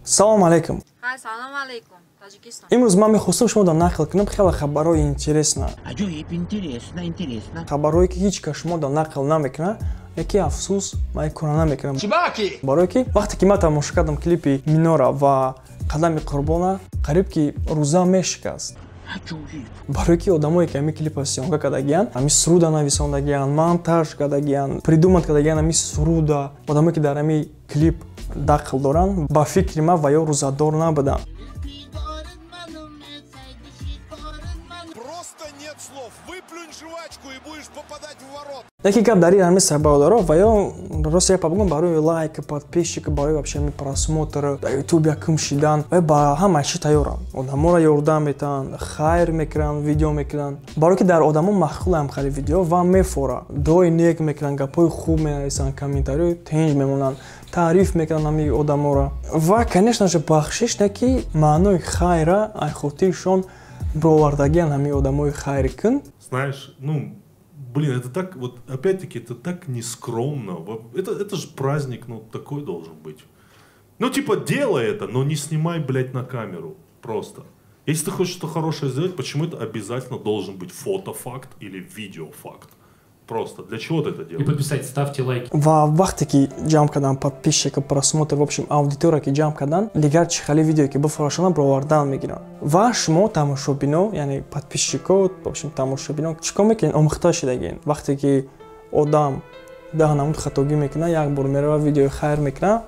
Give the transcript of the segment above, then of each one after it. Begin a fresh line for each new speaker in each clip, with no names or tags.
Салом алейкум.
Салом алейкум. Таджикистан.
Имрӯз ман мехостам шумо дар нақл кунам хеле хабарҳои интересно.
Аҷоиб, интересно, интересно.
Хабарҳое ки ҳеҷ кас шумо дар нақл намекунад, яке афсӯс ман кора намекунам. Барое ки вақте ки ман тамошо кардам клипи Минора ва Қадами Қурбона, қариб ки рӯза мешикаст. Барое ки одамое ки ҳамин клипа съёмка кардагиянд, ҳамин суруда нависондагиянд, монтаж кардагиянд, придумат кардагиянд ҳамин суруда, одамое ки дар ҳамин клип дақл доранд, ба фикри ман ва ё рӯзадор набуданд. Яке гап дар ин ҳамин сабаб ва ё рост япа бигӯм, барои лайк, подписчик, барои вообще ҳамин просмотр дар ютуб якум шидан ва ба ҳама чӣ тайёрам. Одаморо ёрдам метаҳанд, хайр мекунанд, видео мекунанд. Барое ки дар одамо маъқулам хеле видео ва мефора. Дуои нек мекунанд, гапҳои хуб менависанд, комментариҳои тинҷ мемонанд, таъриф мекунанд ҳамин одаморо. Ва конечно же бахшиш не ки маънои хайра ай хотиршон бировардагиан ҳамин одамои хайркун.
Знаешь, ну блин, это так, вот опять-таки, это так нескромно. Это же праздник, ну, такой должен быть. Ну, типа, делай это, но не снимай, блядь, на камеру. Просто. Если ты хочешь что-то хорошее сделать, почему это обязательно должен быть фотофакт или видеофакт? Просто. Для чего ты это делаешь?
И подписать, ставьте лайки.
Ва вақте ки ҷамъ кардан подписчика, просмотр, в общем, аудитория ки ҷамъ кардан, дигар чӣ хеле видео ки бифурӯшанд, бировардан мегиранд. Ва шумо тамошобино, яъне подписчико, в общем, тамошобино чӣ кор мекунед? Омӯхта шудагин. Вақте ки одам 10 намуд хатогӣ мекунад, як бор мерава видеои хайр мекунад,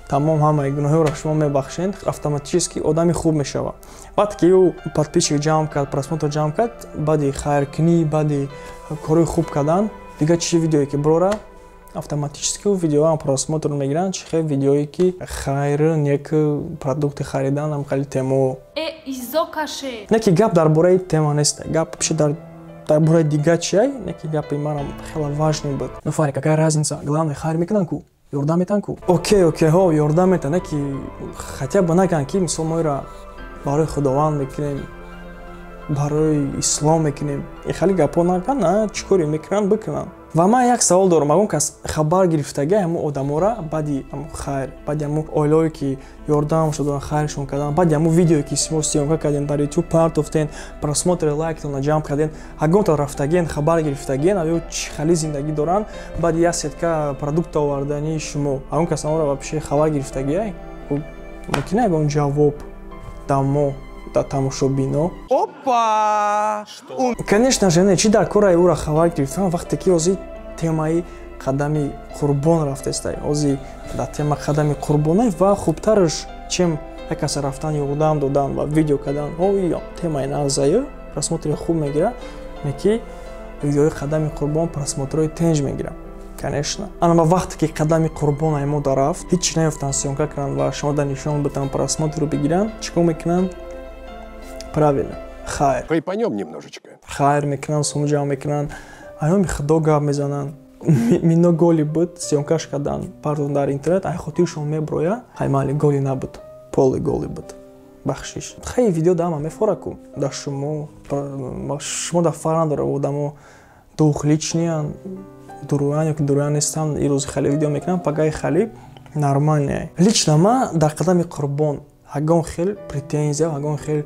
тамом ҳамаи гуноҳҳоро шумо мебахшед, автоматически одами хуб мешавад. Вақте ки ӯ подписчик ҷамъ кард, просмотр ҷамъ кард, баъди хайркунӣ, баъди корҳои хуб кардан, дигар чӣ видеое ки бирора, автоматически ӯ видеоам просмотр мегиранд, чӣ хел видеое ки хайр, нек продукти харидан, ҳам хеле темо. Не ки гап дар бораи тема нест, гап вообще дар бораи дигар чиай, не ки гапи манам хеле важный буд. Ну фари, какая разница, главное хайр мекунанд ку, ёрдам метаҳанд ку. Окей, окей, ҳо, ёрдам метаҳанд, не ки хотя бы нагӯянд ки мисол мо инро барои Худованд мекунем, барои ислом мекунем. Ин хеле гапҳо нагӯянд, на, чӣ коре мекунанд, бикунанд. Ва ман як савол дорам, ягон кас хабар гирифтага ҳамун одамора баъди ҳамун хайр, баъди ҳамун оилаое ки ёрдамшон доданд, хайршон карданд, баъди ҳамун видеое ки шумо съёмка кардем дар ютуб партофтен, просмотри, лайктонро ҷамъ кардем, ягонта рафтагиен, хабар гирифтагиен, ё чӣ хеле зиндагӣ доранд, баъди як сетка продукт овардани шумо, ягон кас онро вообще хабар гирифтагиай? Мумкин ягон ҷавоб дар мо, дар тамошобино?
Опа!
Конечно же, не, чӣ дар кораи ӯра хабар гирифтан, вақте ки ҳозир темаи Қадами Қурбон рафтестай. Ҳозир дар тема Қадами Қурбонай ва хубтараш, чем як каса рафтан, ёрдам додан ва видео кардан. Ҳо, темаи нағзаю, просмотри хуб мегирад, не ки видеои Қадами Қурбон просмотрҳои тенҷ мегирад. Конечно. Ана ва вақте ки Қадами Қурбон ай мо дарафт, ҳеҷ наёфтанд съёмка кунанд ва шумо дар нишон битан, просмотрро бигиранд, чӣ кор мекунанд? Правильно, хайр.
Хайпанем немножечко.
Хайр мекунанд, сум ҷамъ мекунанд, айёми худо гап мезананд. Мино голи буд, съёмкаш кардан, пардон, дар интернет, ай хотиршон меброя, хай майли голи набуд, поли голи буд. Бахшиш. Хай видео да ҳама мефора ку. Дар шумо, шумо дар фарқ надора, одамо двухличныянд, дуруян ё ки дуруян нестанд, ирӯз хеле видео мекунанд, пагаи хеле нормальный. Лично ман дар Қадами Қурбон ягон хел претензия, ягон хел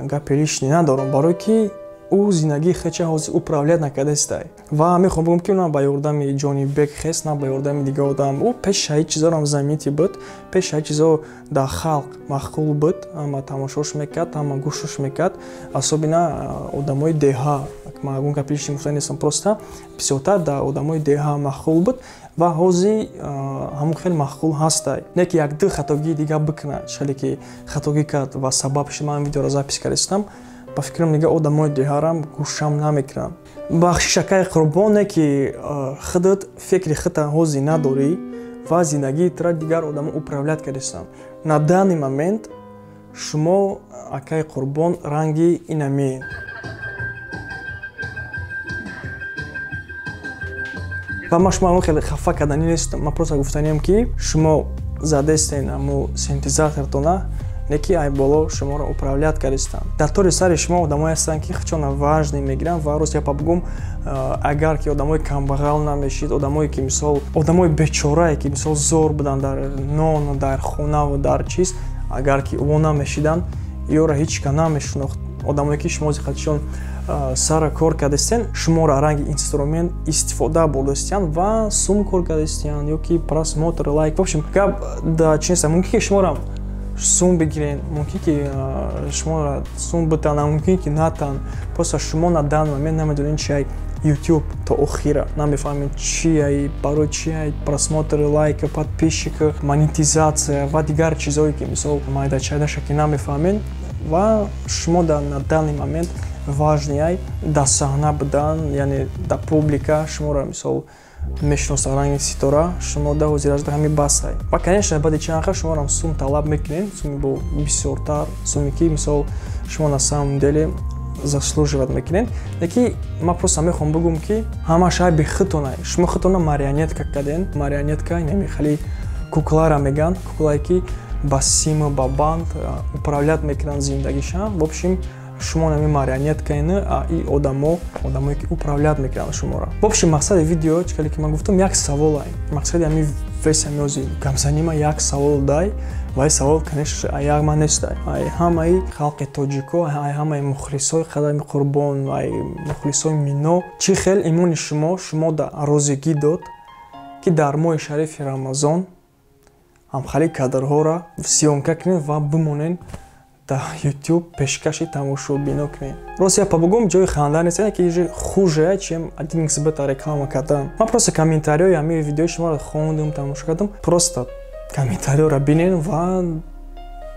гапи лишний надорам, барое ки ӯ зиндагии хеча ҳозир управлять накардастай. Ва мехоҳам бигӯям ки на ба ёрдами Ҷонибек хес, на ба ёрдами дигар одам. Ӯ пеши ҳаи чизорам замити буд, пеши ҳаи чизо дар халқ маъқул буд, ҳама тамошош мекард, ҳама гӯшош мекард, особенно одамои деҳа. Ман ягон гапи лишний гуфта нестам, просто бисёртар дар одамои деҳа маъқул буд ва ҳозир ҳамон хеле маъқул ҳастай. Не ки як-ду хатогии дигар бикунад, хеле ки хатогӣ кард ва сабаб шуд ман видеоро запис кардастам, ба фикрам дига одамои деҳарам гӯшам намекунанд. Бахшиш акаи Қурбон, не ки худат фикри худта ҳозир надорӣ ва зиндагии тура дигар одамо управлять кардастанд. На данный момент шумо акаи Қурбон ранги инамеед. Ва ман шумо хеле хафа карданӣ нестам, ман просто гуфтаниям ки шумо задестен ҳамо синтезатортона, Не ки ай боло шуморо управлять кардистанд. Дар тори сари шумо одамое ҳастанд, ки худшона важный мегиранд. Ва рост япа бугум, агар ки одамои камбағал намешид, одамое ки мисол, одамои бечорае ки мисол зор буданд дар нону, дар хонаву дар чиз, агар ки ӯ намешиданд, ёро ҳеҷ ка намешинохт. Одамое ки шумо зиқатишон сара кор кардастен, шуморо ранги инструмент истифода бурдастиянд ва сум кор кардастиянд ё ки просмотр, лайк. В общем, гап да чи неста. Мумкин ки шуморо сум бигирен, мумкин ки шуморо сум битан, мумкин ки натан. Просто шумо на данный момент намедонед чи YouTube, то охира намефаҳмед чи ай, барои чи ай просмотр, лайк, подписчик, монетизация ва дигар чизое ки мисол майдачайдаша ки намефаҳмед. Ва шумо на данный момент важный ай дар саҳна будан, яъне дар публика шуморо мисол мешиносад ранги ситора. Шумо да ҳозиражда ҳами басай. Ва, конечно, баъди чанд вақт шуморо сум талаб мекунед, суми бо бисёртар, суме ки мисол шумо на самом деле заслуживать мекунед. Леки ман просто мехоҳам бигӯм, ки ҳамаш айби худтонай. Шумо худтона марионетка карден. Марионетка инами хеле куклара меган, куклае ки ба симу ба банд управлять мекунанд зиндагиша. В общем, шумо нами марионеткаин, а и одамо, одамое ки управлять мекунанд шуморо. В общем, мақсади видео, чӣ ки ман гуфтам, як саволай. Мақсади ҳами вес ҳами ози гапзанима як савол дай. Ва ин савол, конечно, ай ман нестай, ай ҳамаи халқи тоҷико, ай ҳамаи мухлисои Қадами Қурбон, ай мухлисои Мино. Чӣ хел имони шумо шумо да розигӣ дод, ки дар моҳи шарифи Рамазон ҳамхали кадрҳоро съёмка кунед ва бимонед, дар YouTube пешкаши тамошобино кунед? Рост япа бугум, ҷои ханда нест, ки хуже, чем один xbet реклама кардан. Ман просто комментариҳои ҳамаи видеои шуморо хондум, тамошо кардам. Просто комментариҳоро бинен ва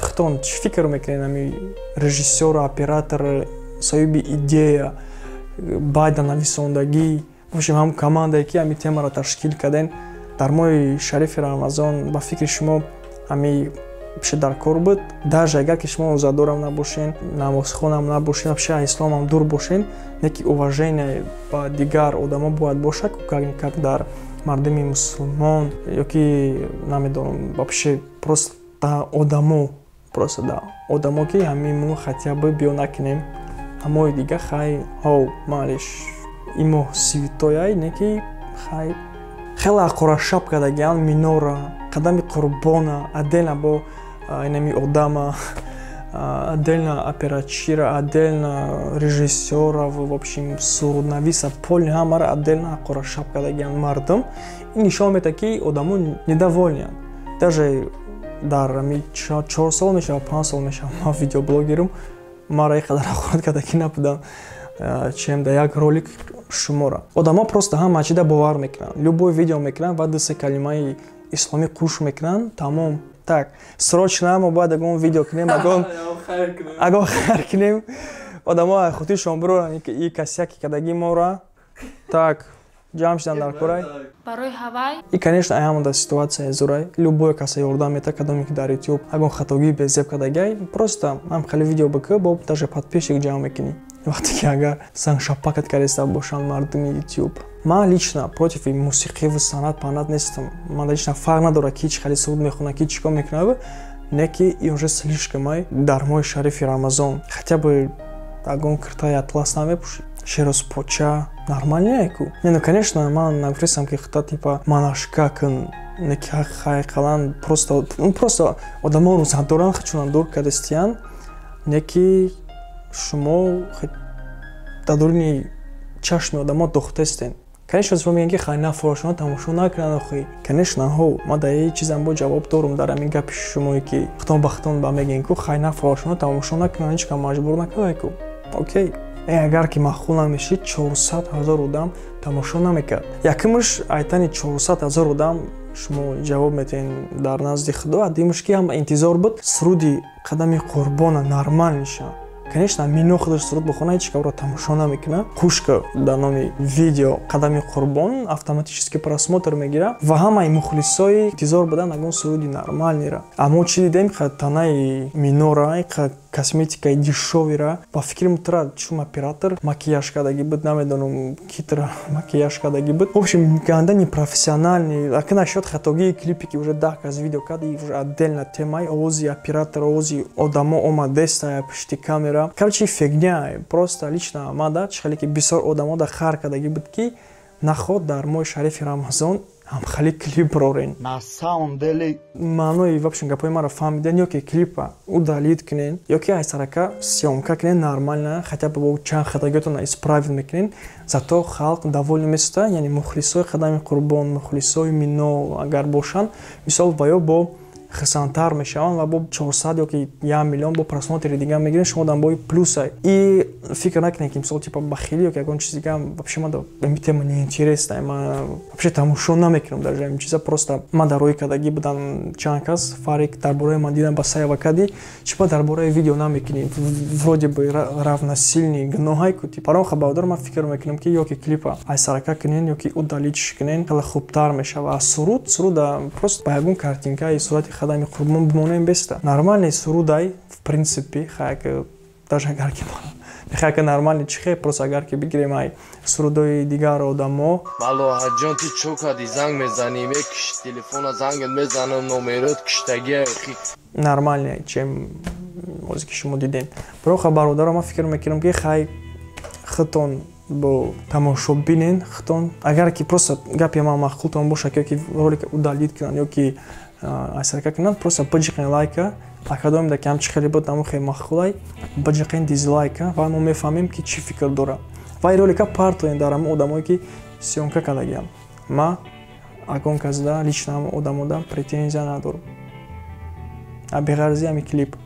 худтон чӣ фикр мекунед? Ҳами режиссёр, оператор, соҳиби идея, байда нависондагӣ, в общем, ҳам командае ки ҳами темаро ташкил карден, дар моҳи шарифи Рамазон ба фикри шумо ҳами вообще дар кор буд? Даже агар ки шумо рӯзадорам набошен, намозхонам набошен, вообще исломам дур бошен, не ки уважение ба дигар одамо бояд бошад, как дар мардуми мусулмон ё ки намедонам, вообще просто да одамо, просто да одамо, ки ҳамин мо хотя бы биё накунем. Ҳамои дига хай, ҳов, малиш, ин моҳ святой ай, не ки хай хеле ақорашаб кардагиан Минора, Қадами Қурбона, отдельно бо инами одама, отдельно операчира, отдельно режиссёра, в общем, суруднависа, полный ҳамаро отдельно ақорашаб кардагиан мардум. Ин нишон медиҳад, ки одамо недовольны янд. Даже дар ами 4 сол мешавад, 5 сол мешавад ман видеоблогерум, маро ин қадар ҳақорат кардагӣ набудам, чем да як ролик шуморо. Одамо просто ҳама чида бовар мекунанд, любой видео мекунанд ва ду-се калимаи исломӣ қуш мекунанд, тамом. Так, срочно мо бояд ягон видео кунем, ягон хайр кунем, одамо хотиршон бироранд и косяки кардагӣ моро. Так, ҷамъ шидан дар корай.
Барои ҳавай.
И, конечно, ай ҳамада ситуация зурай. Любой каса ёрдам мета, кадоме ки дар YouTube ягон хатогии безеб кардагай, просто ҳам хеле видео бикӯ, бо даже подписчик ҷамъ мекунӣ. Вақте ки агар саншапакат кардиста бошанд мардуми YouTube. Ман лично против мусиқиву санъат панат нестам. Ман лично фарқ надорад, ки чӣ хеле суруд мехонад, ки чӣ кор мекунад, не ки ин уже слишком ай. Дар моҳи шарифи Рамазон хотя бы ягон киртаи атлас намепӯшӣ, шерозпоча нормально ку. Не, ну, конечно, ман нагуфтестам, ки хита типа манашка кун, не ки хайқалан просто, ну, просто одамо рӯзадоранд, худшонам дур кардастиянд, не ки шумо дар дуруни чашми одамо дохтестен. Конечно, шумо мегӯянд, ки хай, нафорошона тамошо накунанд охи. Конечно, ҳо, ман дар ҳеҷ чизам бо ҷавоб дорум дар ҳамин гапи шумое, ки худтон ба худтон ба мегӯен ку хай, нафорошона тамошо накунанд, ҳеҷ кам маҷбур накардай ку. Окей, агар ки маъқул намешид, 400 000 одам тамошо намекард. Якумш, айтани 400 000 одам шумо ҷавоб метиҳен дар назди Худо. А дуюмш, ки ҳама интизор буд суруди Қадами Қурбона нормал ниша. Конечно, Мино худаш суруд бихона, ҳеҷ каро тамошо намекунад. Хушка дар номи видео Қадами Қурбон автоматически просмотр мегирад ва ҳамаи мухлисои интизор буданд ягон суруди нормальныйра. Аммо чӣ дидем? Танаи Минора Косметикаи дешёвыйра ба фикри мутра чун оператор макияж кардагӣ буд, намедонам, китра макияж кардагӣ буд. В общем, ганда непрофессиональный. Ака, насчет хатогии клипе, ки уже 10 кас видео кард, и уже отдельно темаи овози оператор, овози одамо омадеста пишти камера. Короче, фигня просто. Лично мада чихеле ки бисёр одамо да хар кардагӣ буд, ки наход дар моҳи шарифи Рамазон ҳамхали клип рорен.
На самом деле.
Маънои, в общем, гапҳои маро фаҳмиден. Ё ки клипа удалить кунен, ё ки айсарака съёмка кунен нормально, хотя бы бо чанд хатогиётона исправить мекунен, зато халқ довольный места. Яъне мухлисои Қадами Қурбон, мухлисои Мино агар бошанд, мисол, ва ё бо хисантар мешаванд ва бо 400 ё ки 1 миллион бо просмотри дига мегирен. Шумо дан бои плюсай. И фикр накунед, ки мисол, типа, бахилӣ ё ки ягон чиз дига. Вообще ман ин тема неинтересна, ман вообще тамошо намекунам даже ин чиза. Просто ман дар рӯи кардагӣ будам чанд кас фарик дар бораи ман дидам ба саява кади, чипа дар бораи видео намекунӣ, вроде бы равносильный гуноҳай ку. Типа, баром хабардор, ман фикр мекунам, ки ё ки клипа айсарака кунен, ё ки удалитьш кунен, хеле хубтар мешава. Суруд, суруда просто ба ягон картинкаи сурати Қадами Қурбон бимонем, беста. Нормальный сурудай, в принципе. Хаяк даже агар ки мехояка нормальный чихе, просто агар ки бигирем ай сурудои дигар одамо.
Балоҳаҷон, ту чо кади, занг мезанӣ, мекиши телефона, зангат мезанам, номерот киштагия.
Нормальный, чем озе ки шумо дидем. Броха, бародаро, ман фикр мекунам, ки хай, худтон бо тамошо бинен худтон. Агар ки просто гапи ман маъқултон боша, ё ки ролика удалить кунанд, ё ки айсарака кунанд, просто биҷиқен лайка. Акадомида ки ҳамчи хеле буд, аму хеле маъқулай, биҷиқен дизлайка ва мо мефаҳмем, ки чӣ фикр дора. Ва ин ролика партоен дар ҳамон одамое, ки съёмка кардагиам. Ма агон казда лично ҳамон одамода претензия надорам, беғарзи ҳами клип.